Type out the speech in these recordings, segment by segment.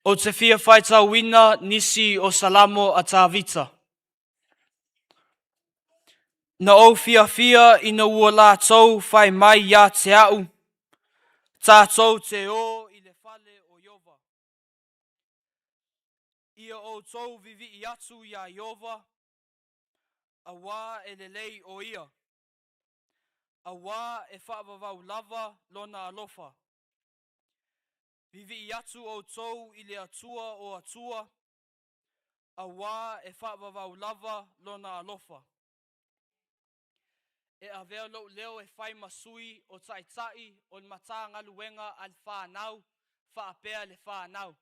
Ou te fia faitauina nisi o Salamo a Tavita. Na ou fiafia ina ua latou fai mai iā te a'u, Tatou te ō i le fale o Ieova. Ia outou vivii atu iā Ieova, auā e lelei ʻo ia, auā e faavavau lava lona alofa. Vivii atu outou i le Atua o Atua, auā e faavavau lava lona alofa. E avea lou leo e fai ma sui o taitai o le Matagaluega a le Fanau faapea le fanau.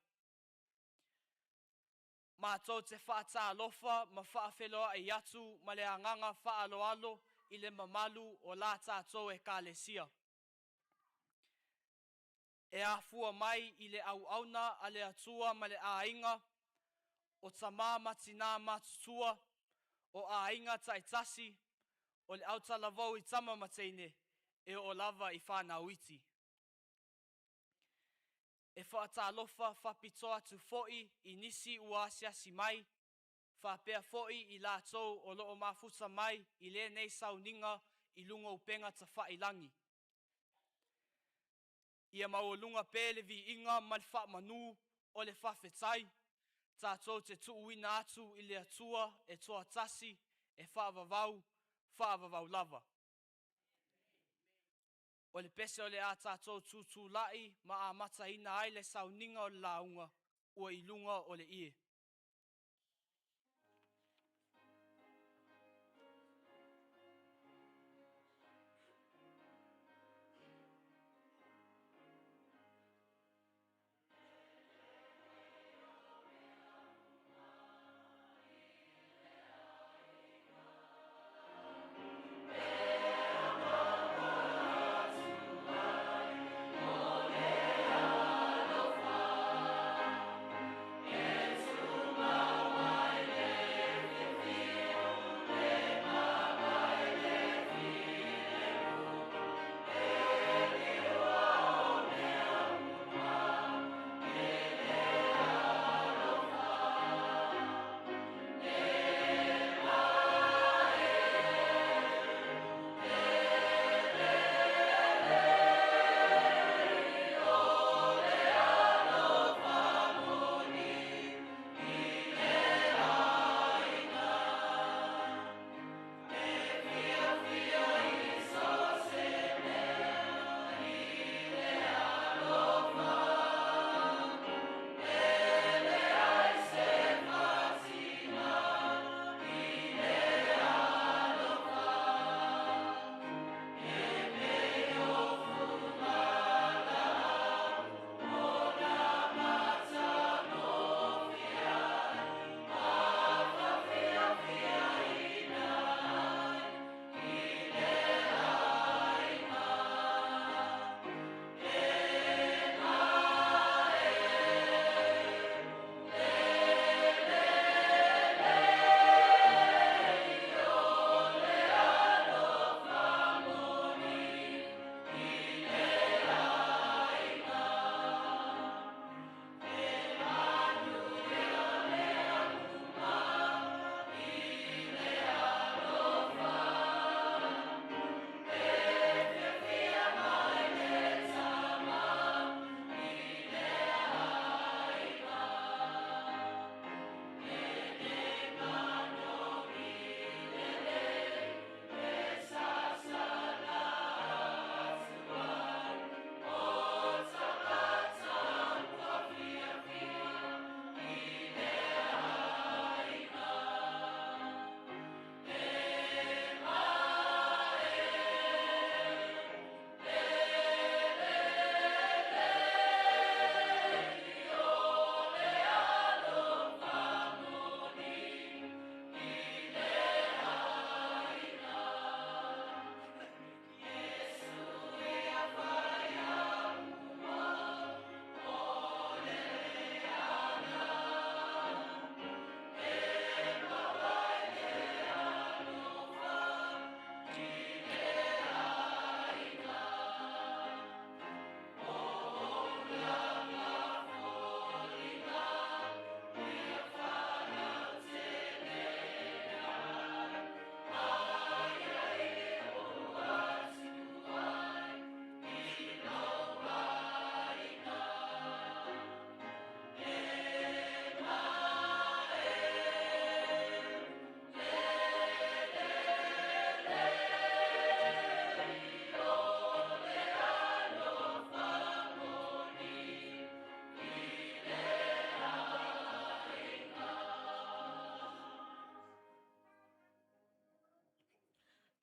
Matou te faatalofa ma faafeiloai atu ma le agaga faaaloalo i le mamalu o la tatou Ekalesia. E afua mai i le auauna a le Atua ma le aiga, o tama ma tinā matutua, o aiga taitasi, o le autalavou i tama ma teine, e oo lava i fanau iti. E faatalofa faapitoa atu foi i nisi ua asiasi mai, faapea foi i latou o lo o mafuta mai i lenei sauniga i luga o upega tafailagi. Ia maualuga pea le viiga ma le faamanu o le faafetai tatou te tuuina atu i le Atua e toatasi e faavavau, faavavau lava. O le pese o le a tatou tutulai ma amataina ai le sauniga o le lauga ua i luga o le ie.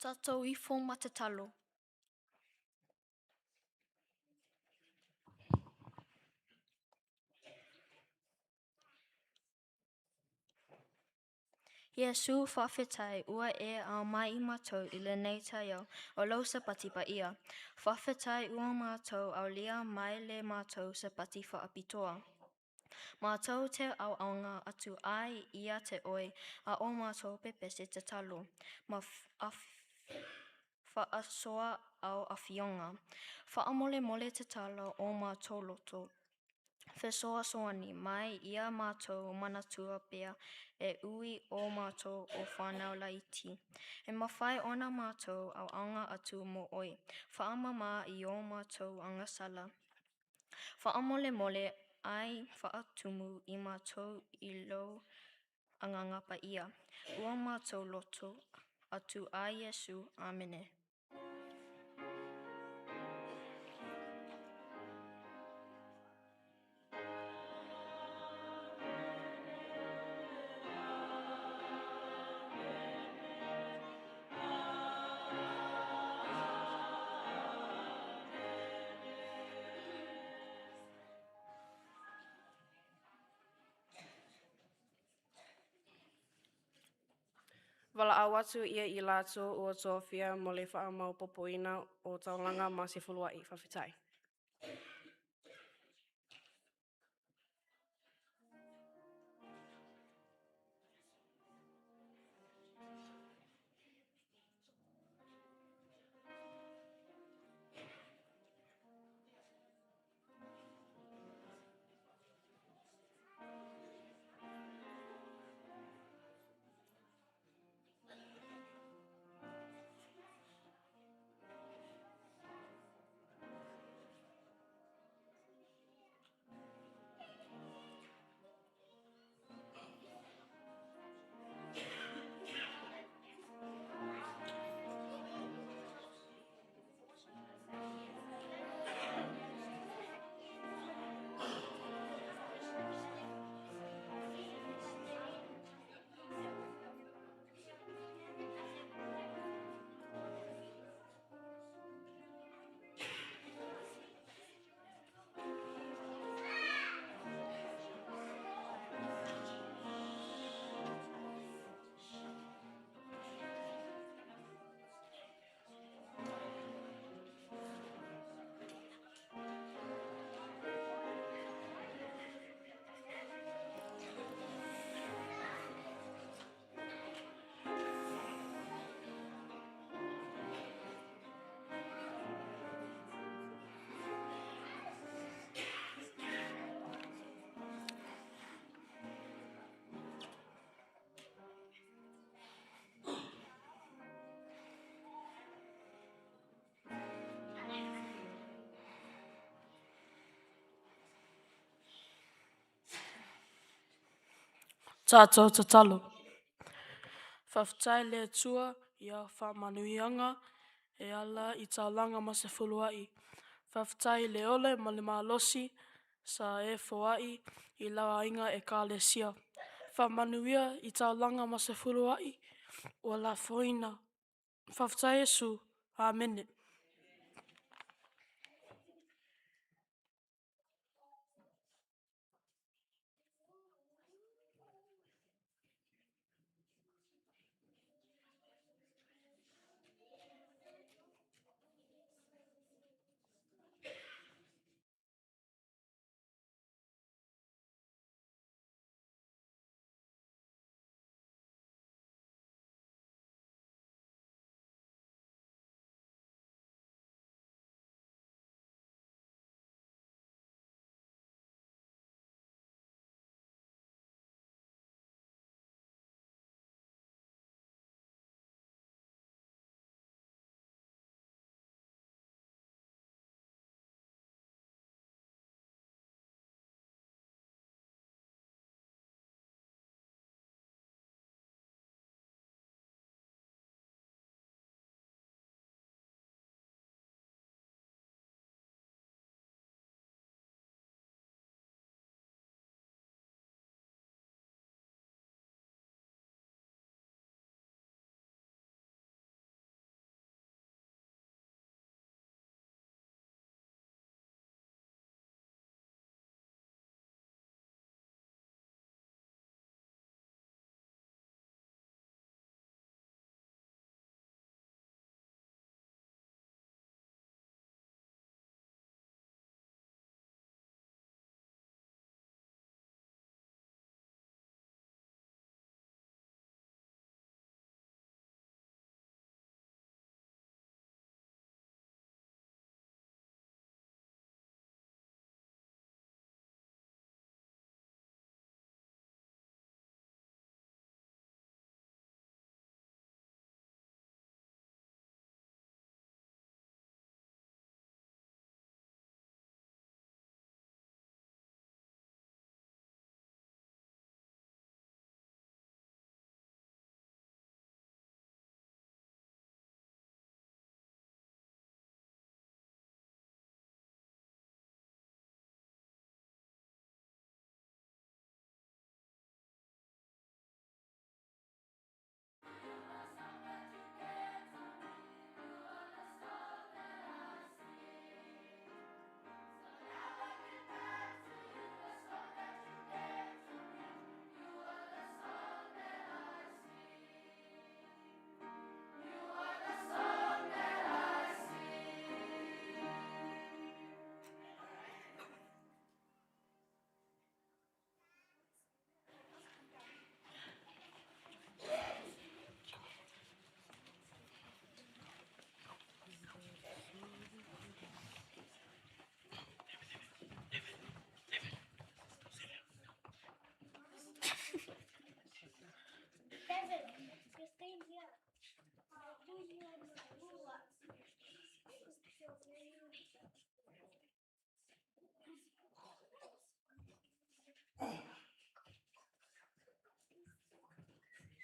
Tatou ifo ma tatalo. Iesu, faafetai ua e ao mai i matou i lenei taeao o Lou Sapati Paia. Faafetai ua matou aulia mai le matou Sapati faapitoa. Matou te auauna atu ai ia te ʻOe a o matou pepese tatalo ma faasoa au afioga. Faamolemole tatala o matou loto. Fesoasoani mai ia matou manatua pea e ui o matou o fanau laiti, e mafai ona matou auauna atu mō ʻOe. Faamama i o matou agasala. Faamolemole ʻae faatumu i matou i Lou Agaga Paia. Ua matou loto atu ai Iesu. ʻĀmene. Valaau atu ia i latou ua tofia mo le faamaopoopoina o taulaga ma sefuluai. Faafetai. Tatou tatalo. Faafetai le Atua ia faamanuiaga e ala i taulaga ma sefuluai. Faafetai i le ola ma le malosi sa e foai i lau aiga Ekalesia. Faamanuia i taulaga ma sefuluai ua lafoina. Faafetai Iesu. Amene.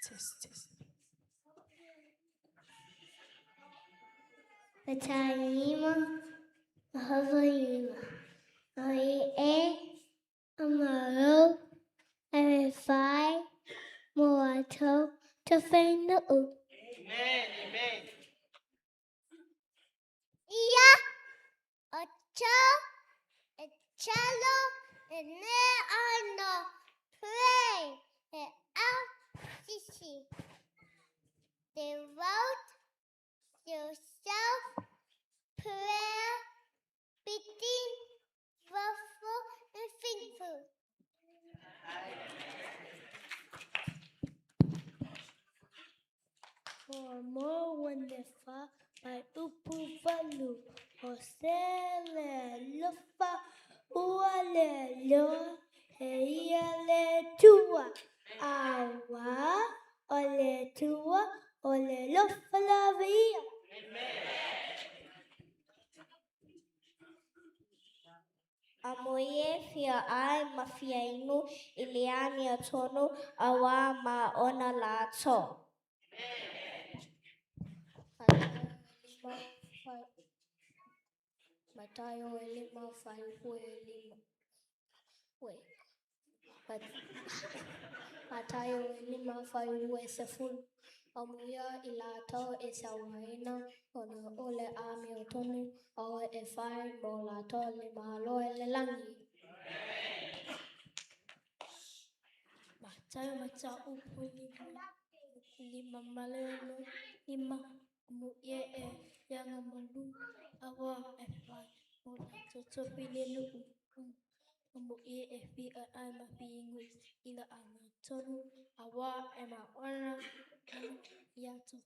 Test, test. Mataima, Mahavaima, E, Amaro, Arifai, Moato, Tofenu'u. Amen, amen. Ia, Ocho, Echalo, Ene Ano, Pray, E Au, Sisi. Devote yourself, prayer, bidding, ruffle, and thankful. Muamua le fa mai upu valu o se le alofa ua le loa e ia le Atua aua o le Atua o le alofa lava ia. Amuia e fia ʻai ma fia inu i le amiotonu, auā ma ona lākou. Mataio 5 fuaiupu e 5. Mataio 5 fuaiupu e 10. Amuia i latou e sauaina ona o le amiotonu, aua e fai mo latou le Malo o le lagi. Mataio mataupu 5 ma le 6, Amuia e leagamalu, aua e fai mo latou tofi le nuu. Amuia e fia ʻai ma fia inu i le amiotonu, auā e ma ona ia tofi.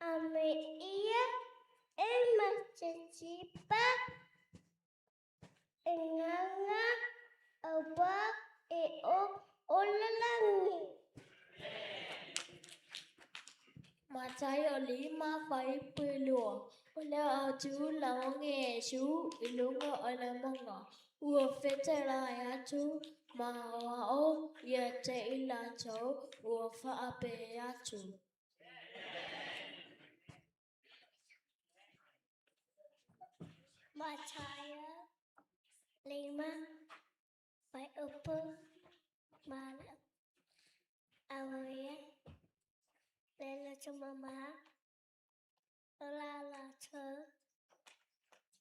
Amuia e matatipa e gaga aua e o o le lagi. Mataio 5 fuaiupu e 2. O le autu lauga a Iesu i luga o le mauga, ua fetalai atu ma aoao ia te i latou, ua faapea atu. Mataio 5 fuaiupu 8. Amuia le loto mama o la latou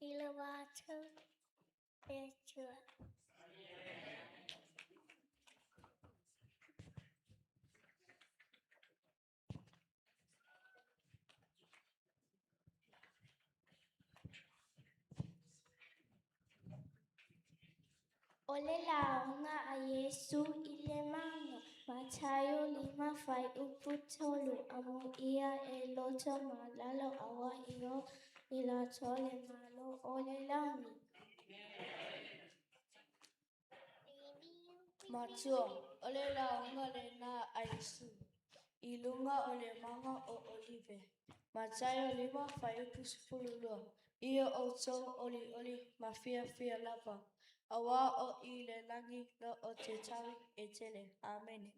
i le latou le Atua. O le lauga a Iesu i le mauga, Mataio 5 fuaiupu 3, Amuia e loto maualalo, auā e o i latou le Malo o le lagi. Matua, o le lauga lena a Iesu i luga o le mauga o Olive. Mataio 5 fuaiupu 12. Ia outou olioli ma fiafia lava, auā o i le lagi lo outou taui e tele. Amene.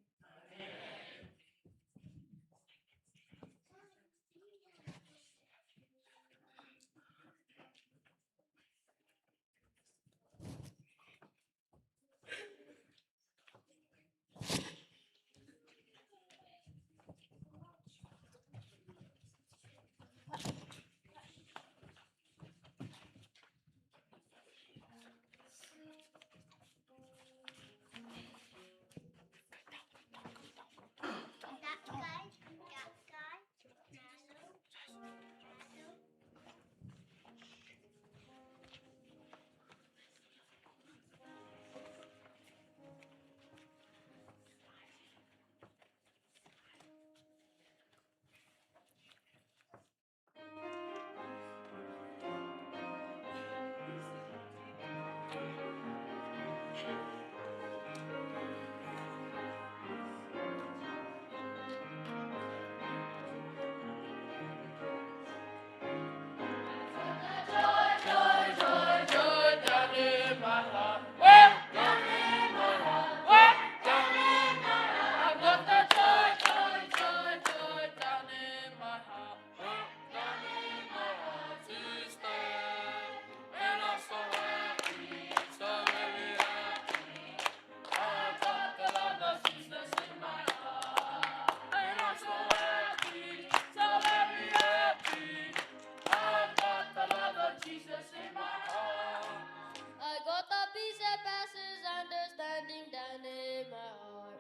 that passes understanding down in my heart.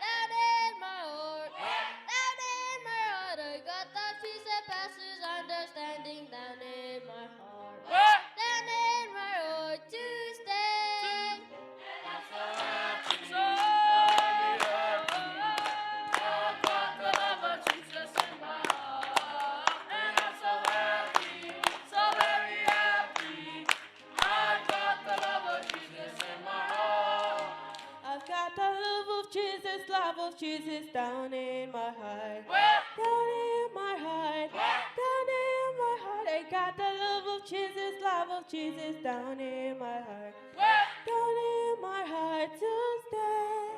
Down in my heart. Down in my heart. I got that peace that passes understanding down in my heart. Down in my heart to stay. And I'm so happy, so very happy. I've got the love of Jesus in my heart. And I'm so happy, so very happy. I've got the love of Jesus in my heart. I've got the love of Jesus, love of Jesus down in my heart. Where? Down in my heart. Where? Down in my heart. I got the love of Jesus, love of Jesus down in my heart. Where? Down in my heart to stay.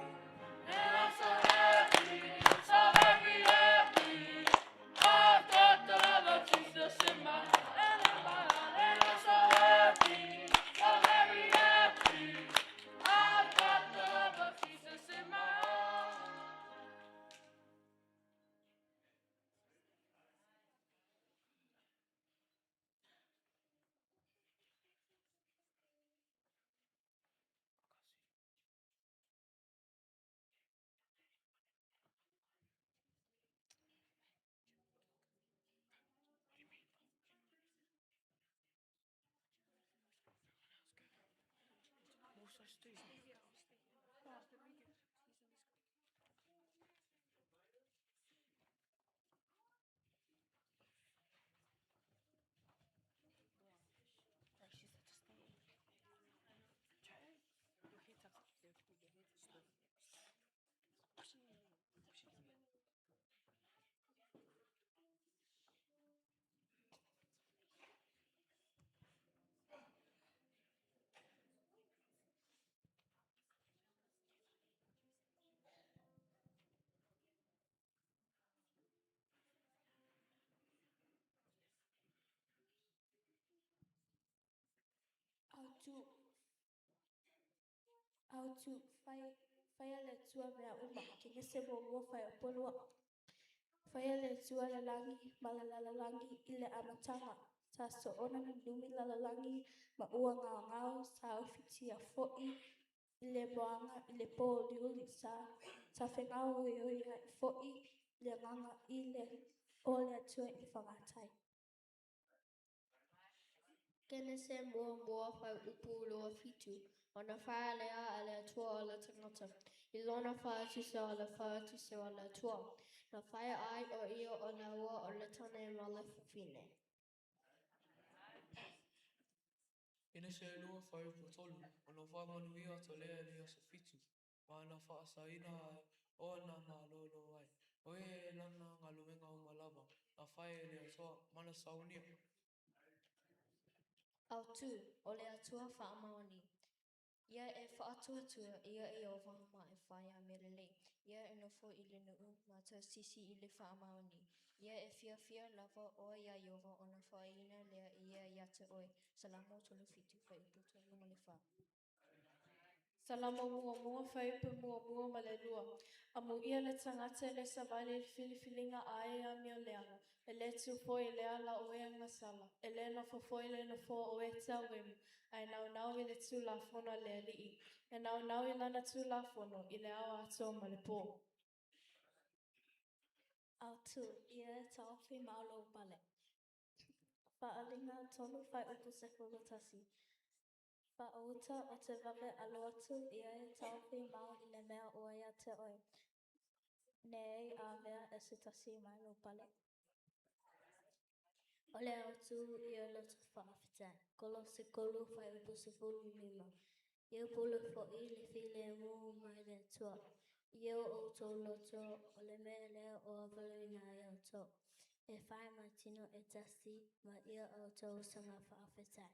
And I'm so happy, so very happy. I've got the love of Jesus in my heart and in my heart. And I'm so happy, so very happy. I've got the love of Jesus in my heart. Autu Autu fai faia le Atua mea uma, Kenese muamua fuaiupu 2. Faia le Atua le lagi ma le lalolagi i le amataga, sa soona nunumi lalolagi ma ua gaogao, sa ufitia fo'i i le moaga i le po uliuli, sa sa fegaoioi ai fo'i le agaga i le o le Atua i le fagatai. Kenese muamua fuaiupu 27. Ona faia lea e le Atua o le tagata, i lona faatusa o le faatusa o le Atua, na faia ai o ia o lāua o le tane ma le fafine. Kenese 2, fuaiupu 3, Ona faamanuia atu lea i le aso fitu, ma na faasaina ai ona malōlō ai, o ia e lana galuega uma lava, na fai e le Atua, ma na saunia. Autu, o le Atua faamaoni. Ia e faatuatua ia Ieova ma e fai ia mea lelei. Ia e nofo i le nuu ma tausisi i le faamaoni. Ia e fiafia lava oe iā Ieova ona faaiina lea e ia iā te oe. Salamo 37, fuaiupu 3 ma le 4. Salamo muamua, fuaiupu muamua ma le lua. Amuia le tagata e le savali i le filifiliga a e amio leaga, e le tu foi i le ala o e agasala, e le nofo foi i le nofoa o e tauemu, ae naunau i le Tulafono a le Alii, e naunau i Lana Tulafono i le ao atoa ma le po. Autu, ia e taofi mau lou pale. Faaaliga 3 fuaiupu 11. Faauta o te vave alu atu ia e taofi mau i le mea ua ia te oe, ne i avea e se tasi mai lou pale. O le autu ia loto faafetai. Kolose 3 fuaiupu 15. Ia pule fo'i le filemu mai le Atua, i o outou loto, o le mea lea ua valaauina ai outou, e fai ma tino e tasi, ma ia outou saga faafetai.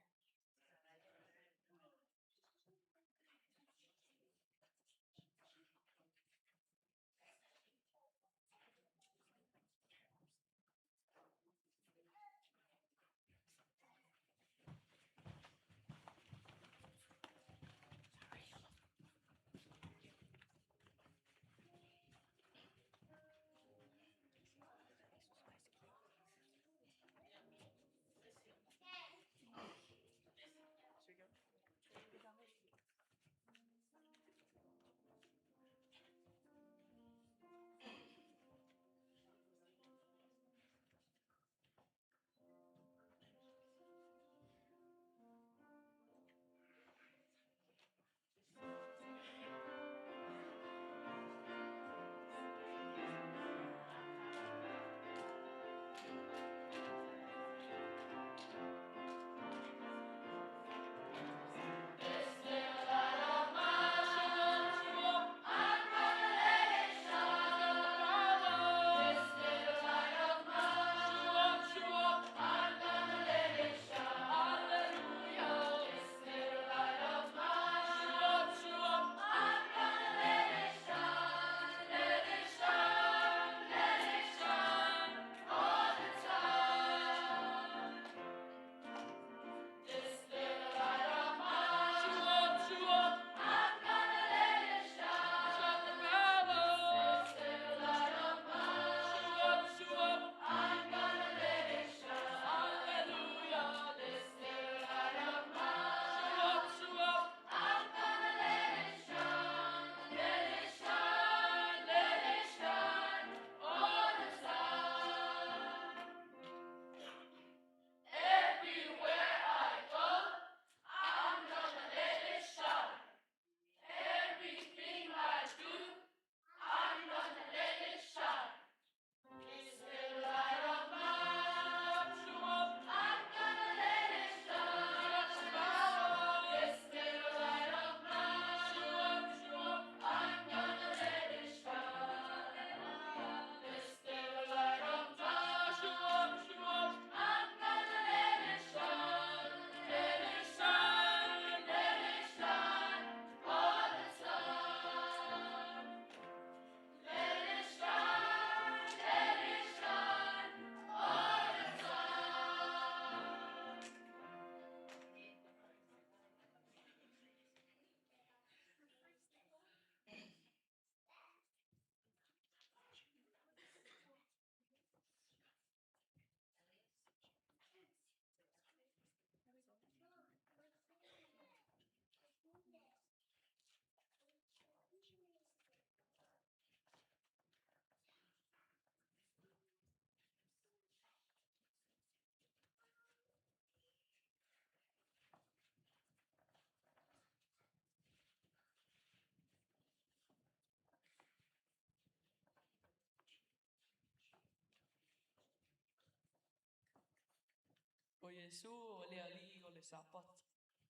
Iesu o le Alii o le Sapata.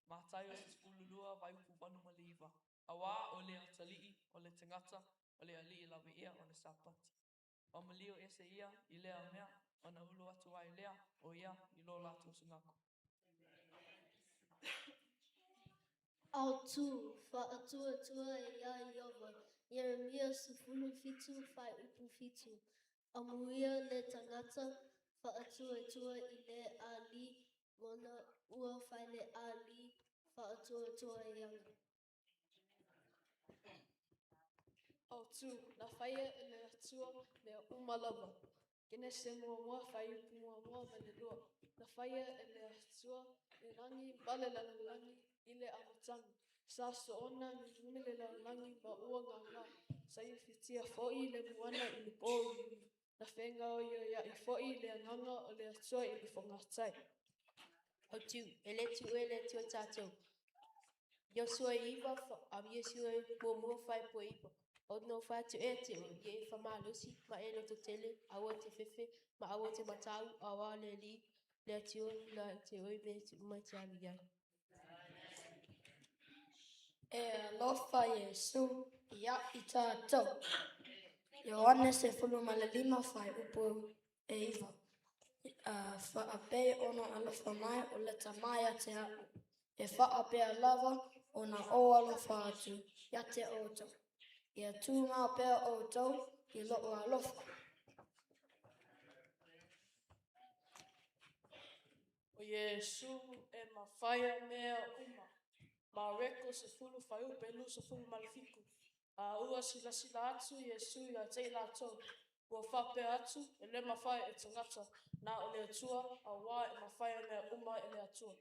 Mataio 12 fuaiupu 89. Auā o le Atalii o le tagata, o le Alii lava ia o le Sapata. Ua maliu ese ia i lea mea, ona ulu atu ai lea o ia i lo latou sugako. Autu, Faatuatua iā Ieova, Ieremia 17 fuaiupu 7, Amuia le tagata faatuatua i le Alii, ona ua fai le Alii faatuatua iā ia. Autu, Na faia e le Atua mea uma lava. Kenese muamua fuaiupu muamua ma le lua. Na faia e le Atua le lagi ma le lalolagi i le amataga. Sa soona nunumi le lalolagi ma ua gaga. Sa iofitia foi le moana i le pōuliuli. Na fegaoioiaʻi foi le Agaga o le Atua i le fogatai. Autu, E le tuua e le Atua tatou. Iosua 9, Iosua muamua fuaiupu 9. Ou te nofo atu ia te oe, ia e faamalosi ma e lototele, aua e te fefe, ma aua e te matau, auā o le Alii le Atua e ia te oe i mea uma e te alu i ai. E alofa Iesu ia i tatou. Ioane 15 fuaiupu 9. Faapei ona alofa mai o le Tama ia te a'u, e faapea lava ona ou alofa atu ia te outou. Ia tumau pea outou i lo'u alofa. O Iesu e mafaia mea uma. Mareko 10 fuaiupu 27. A ua silasila atu Iesu ia te i latou, ua faapea atu, E le mafai e tagata, na o le Atua, auā e mafaia mea uma e le Atua.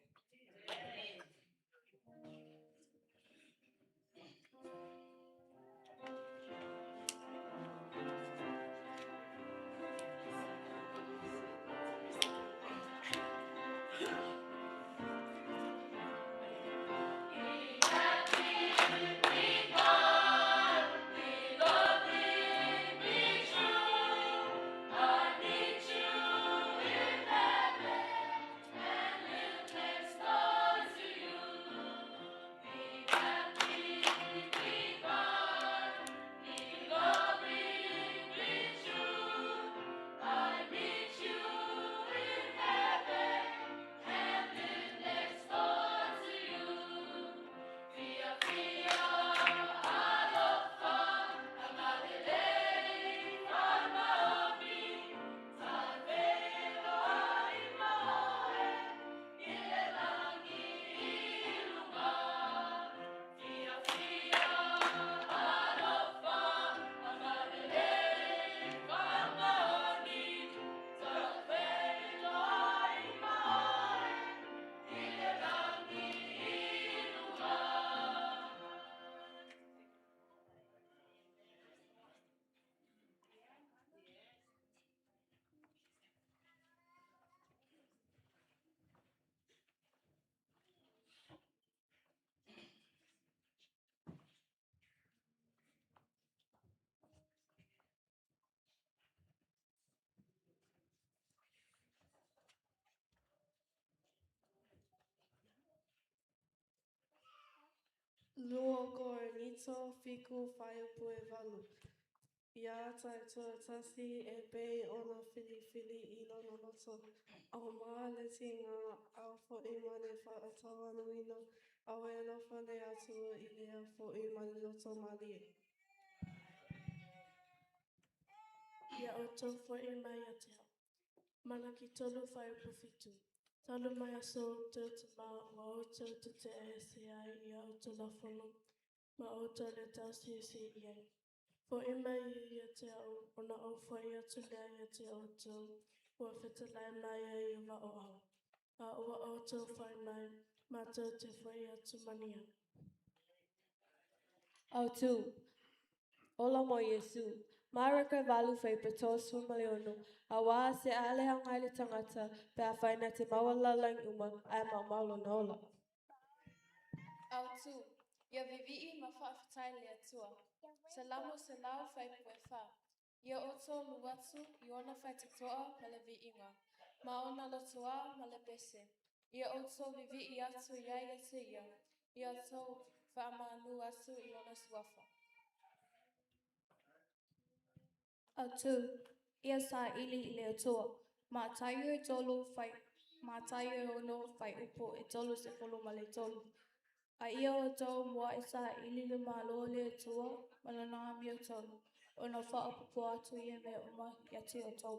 Lua Korinito 7 fuaiupu 8. Ia taitoatasi e pei ona filifili i lona loto, auma le tiga, ao foi ma le faatauanuina, aua e alofa le Atua i le ao foi ma le loto malie. Ia outou foi mai ia te a'u. Malaki 3 fuaiupu 7. Talu mai aso o outou tamā ua outou tete'e ese ai i a outou lafoga, ma outou le taosiesi i ai. Fo'i mai ia ia te a'u, ona ou fo'i atu lea ia te outou, ua fetalai mai ai Ieova o Au. A ua outou fai mai, Matou te fo'i atu ma niau. Autu, Ola mo Iesu. Mareko 8 fuaiupu 36, Auā se a le aoga i le tagata, pe afai na te maua le lalolagi uma, ae maumau lona ola. Autu, Ia vivii ma faafetai le Atua. Salamo 100 fuaiupu 4, Ia outou alu atu i ona faitotoa ma le viiga, ma ona lotoa ma le pese. Ia outou vivii atu i ai ia te ia, ia outou faamanu atu i lona suafa. Autū, Ia saili i le Atua. Mataio e tolu fai, Mataio e ono fuaiupu e 33. A ia outou muaʻi saili le Malo o le Atua ma Lana amiotonu, ona faaopoopo atu ia mea uma ia te outou.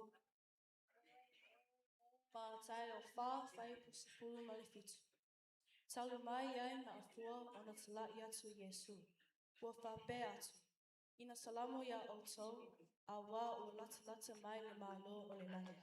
Mataio 4, fuaiupu 17. Talu mai ai na afua ona talaʻi atu Iesu, ua faapea atu, Ina salamo iā ʻoutou, auā ua latalata mai le Malo o le lani.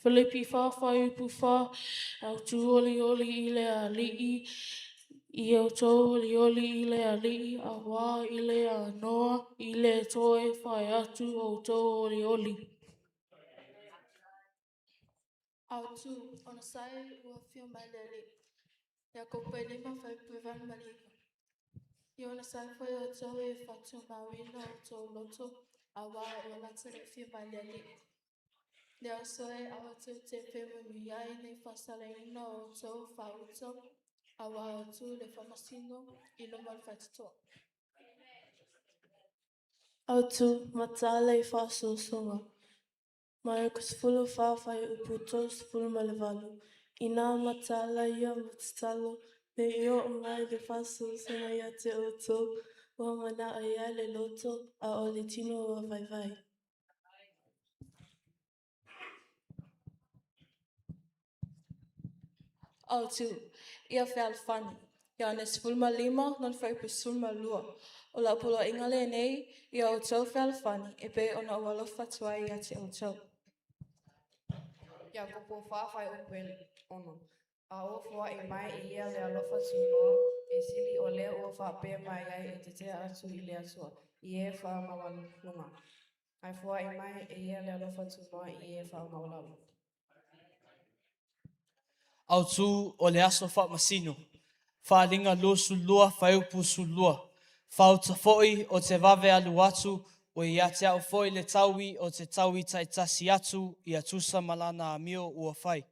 Filipi 4 fuaiupu 4, Autu olioli i le Alii, i outou olioli i le Alii, auā i le anoa i le toe fai atu outou olioli. Autu, Onosai ua afio mai le Alii. Iakopo e 5 fuaiupu 8 ma le 9. Ia onosai foi outou e faatumauina outou loto, auā ua lata le afio mai le Alii. Le aso e, aua tou te femoemoeai nei faasalaina o outou faauto, auā ua tu le faamasino i luma o le faitotoa. Autu, Mataala i faaosoosoga. Mareko 14 fuaiupu 38. Inā mataala ia ma tatalo, ne i oo mai le faaosoosoga ia te outou, ua manao ai le loto, a o le tino ua vaivai. Autu, Ia fealofani. Ioane 15, lona fuaiupu 12. O lau poloaiga lenei, ia outou fealofani, e pei ona ou alofa atu ai ia te outou. Iakopo 4 fuaiupu 6. A ua foai mai e ia le alofa tunoa, e sili o lea ua faapea mai ai e tetea atu i le Atua, i e faamaualuluga, ae foai mai e ia le alofa tunoa i e faamaualalo. Autu o le aso faamasino. Faaaliga 22 fuaiupu 12. Faaauta foi o te vave alu atu, ua ia te au foi le taui o te taui taitasi atu ia tusa ma lana amio ua fai.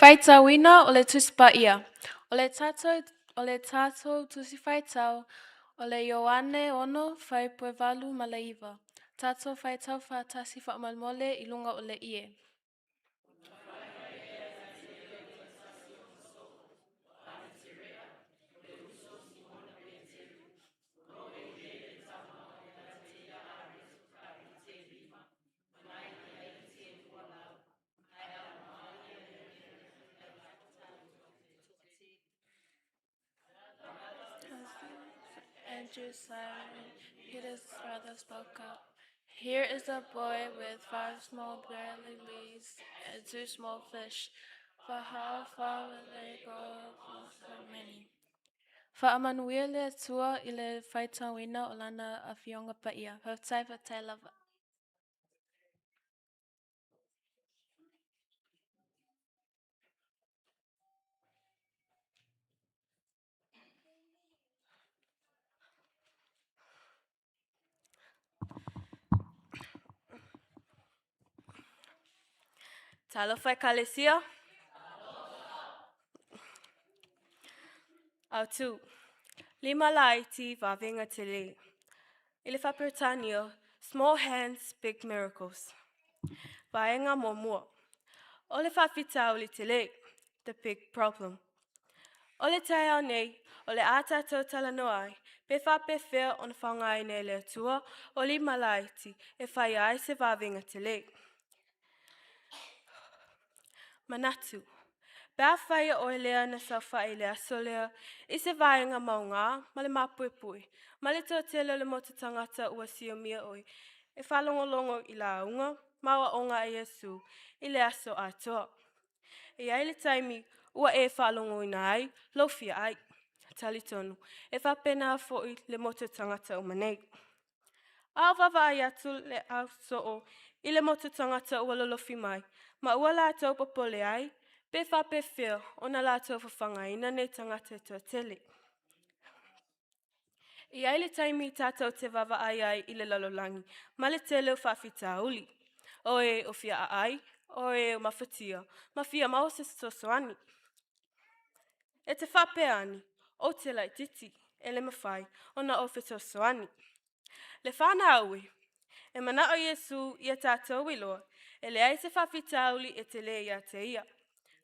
Faitauina o le Tusi Paia. O le tatou, o le tatou Tusi Faitau, o le Ioane 6, fuaiupu 8 ma le 9. Tatou faitau faatasi faamolemole i luga o le ie. Andrew, Simon, Peter's brother, spoke up. Here is a boy with five small barley leaves and two small fish. But how far will they go for so many? Faamanuia le Atua i le faitauina o Lana Afioga Paia. Faafetai, faafetai lava. Talofa Ekalesia. Autu. Lima laiti vavenga tele. I le faa-Peretania, Small Hands, Big Miracles. Vaega muamua. O le faafitauli tele, The Big Problem. O le taeao nei, o le a tatou talanoa ai, pe faapefea ona faaaogaina e le Atua o lima laiti e faia ai se vavega tele. Manatu, pe afai o oe lea na saofai i le aso lea i se vaega mauga ma le mapuepue, ma le toatele o le motu tagata ua siomia oe e faalogologo i lauga ma aoaoga a Iesu i le aso atoa. E i ai le taimi ua e faalogoina ai lou fia ai. Talitonu, e faapena foi le motu tagata uma nei. A o vaavaai atu le au soo i le motu tagata ua lolofi mai, ma ua latou popole ai, pe faapefea ona latou fafagaina nei tagata e toatele. E i ai le taimi tatou te vaavaai ai i le lalolagi ma le tele o faafitauli, o e o fia aai, o e o mafatia, ma fia maua se fesoasoani. E te faapea ane, ou te laitiiti, e le mafai ona ou fesoasoani. Le fanau e, e manao Iesu ia tatou iloa, e leai se faafitauli e tele ia te ia,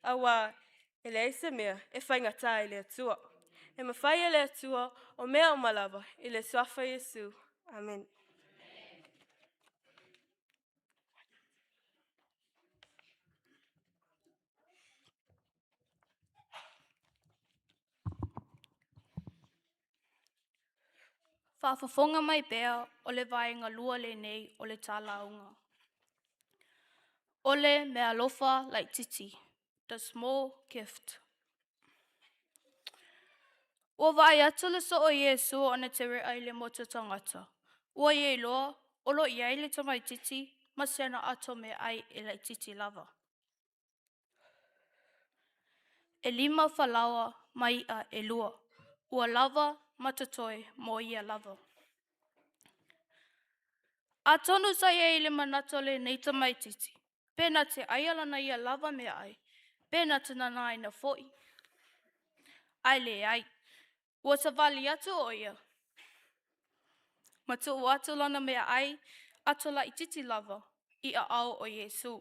auā e leai se mea e faigata i le Atua. E mafai e le Atua o mea uma lava i le suafa o Iesu. Amene. Faafofoga mai pea o le vaega lua lenei o le talauga. O le meaalofa laitiiti, the small gift. Ua vaai atu le soo o Iesu o Natere'a i le motu tagata. Ua ia iloa o lo o i ai le tamaitiiti ma si ana ato meaai e laitiiti lava. ʻElima falaoa ma iʻa ʻelua, ua lava ma totoe mo ia lava. Atonu sa i ai le manatu o lenei tamaitiiti, pe na te ʻaia lana ia lava meaai, pe na te nānāina foi. Ae leai, ua savali atu ʻo ia ma tuu atu lana meaai ato laitiiti lava i aao o Iesū.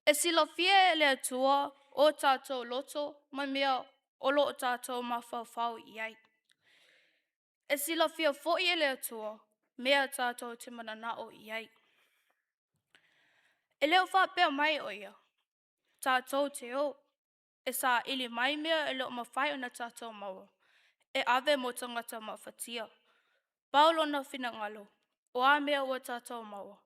E silafia e le Atua o tatou loto ma mea o lo o tatou mafaufau i ai. E silafia foi e le Atua mea tatou te mananao i ai. E le o faapea mai ʻo ia, tatou te o e saili mai mea e le o mafai ona tatou maua, e ave mo tagata mafatia. Pau lona finagalo, o a mea ua tatou maua,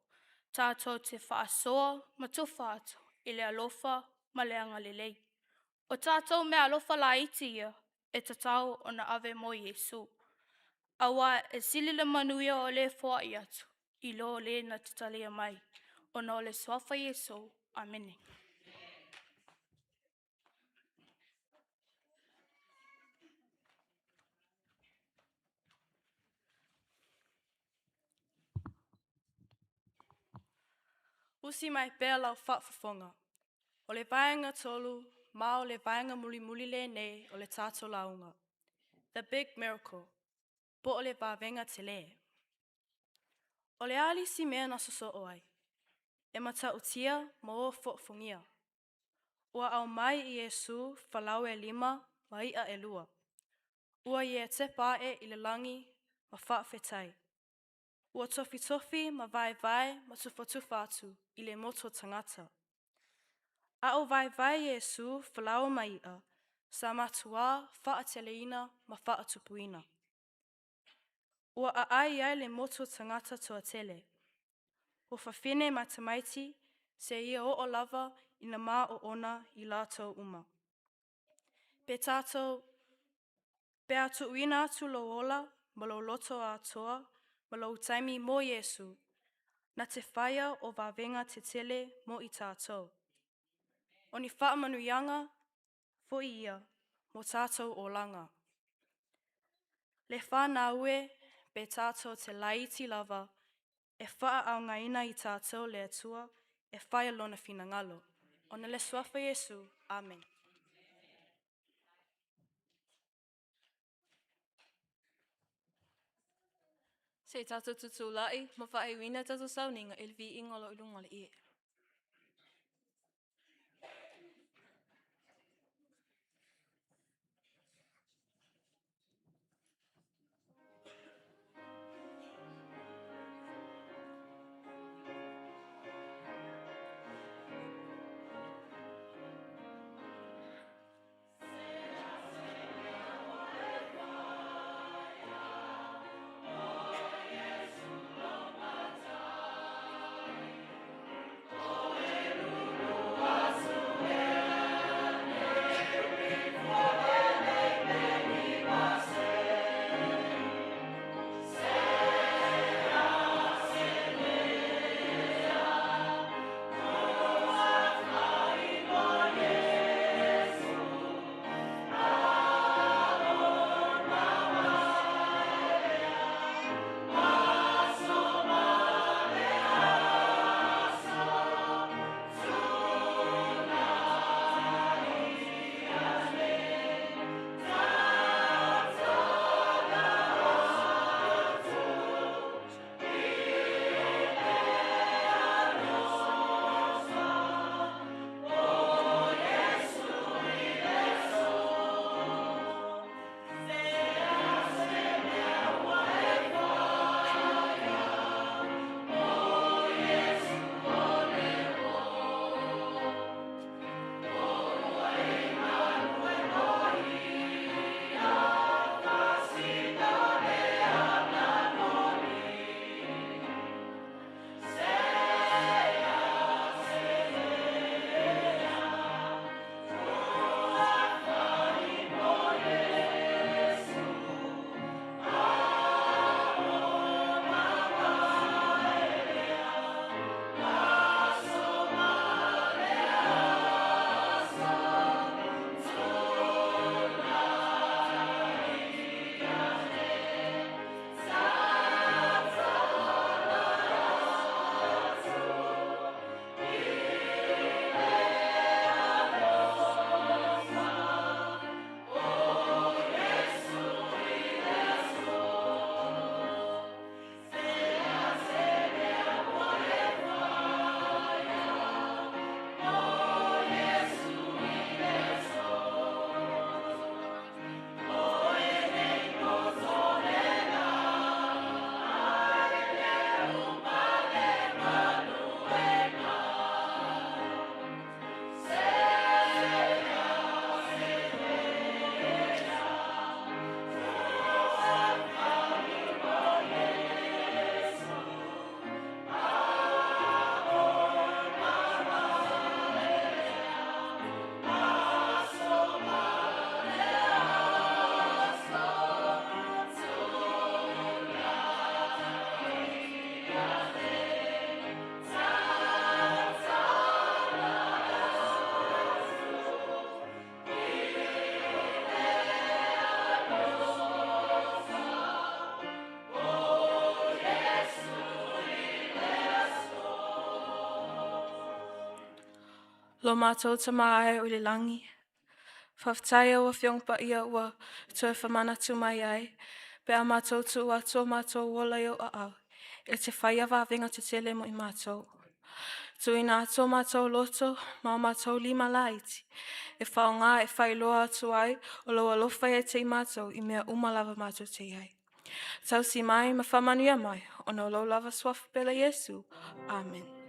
tatou te faasoa ma tufa atu i le alofa ma le agalelei. O tatou meaalofa laiti ia e tatau ona ave mo Iesū. Auā e sili le manuia o le foai atu i lo le na te talia mai, ona o le suafa Iesū. Amene. Usi mai pea lau faafofoga. O le vaega 3, ma o le vaega mulimuli lenei o le tatou lauga, The Big Miracle, po o le vavega telē. O le a le isi mea na sosoo ai? E matautia ma o foofogia. Ua aumai i Iesū falau e lima ma iʻa ʻelua. Ua ia tepa aʻe i le lagi ma faafetai. Ua tofitofi ma vaevae ma tufatufa atu i le motu o tagata. A o vaevae Iesū falaoa ma iʻa, sa matuā faateleina ma faatupuina. Ua aai ai le motu o tagata toatele. Ua fafine ma tamaiti seia oo lava ina maoona i latou uma. Pe tatou pe a tuuina atu lou ola ma lou loto atoa ma lou taimi mo Iesu, na te faia o vavega tetele mo i tatou. O ni faamanuiaga foi ia mo tatou olaga. Le fanau e, pe tatou te laiti lava, e faaaogaina i tatou le Atua e faia lona finagalo. Ona le suafa Iesu. Amene. Se i tatou tutulai ma faaiuina tatou sauniga i le viiga o lo o i luga o le ie. Lo matou Tama ae o i le lagi, faafetai au Afioga Paia ua toe faamanatu mai ai, pe a matou tuu atu o matou ola i ou aao, e te faia vavega tetele mo i matou. Tuuina atu o matou loto ma o matou lima laiti, e faaaoga e faailoa atu ai o lou alofa ia te i matou i mea uma lava matou te i ai. Tausi mai ma faamanuia mai, ona o lou lava suafa pele Iesu. Amen.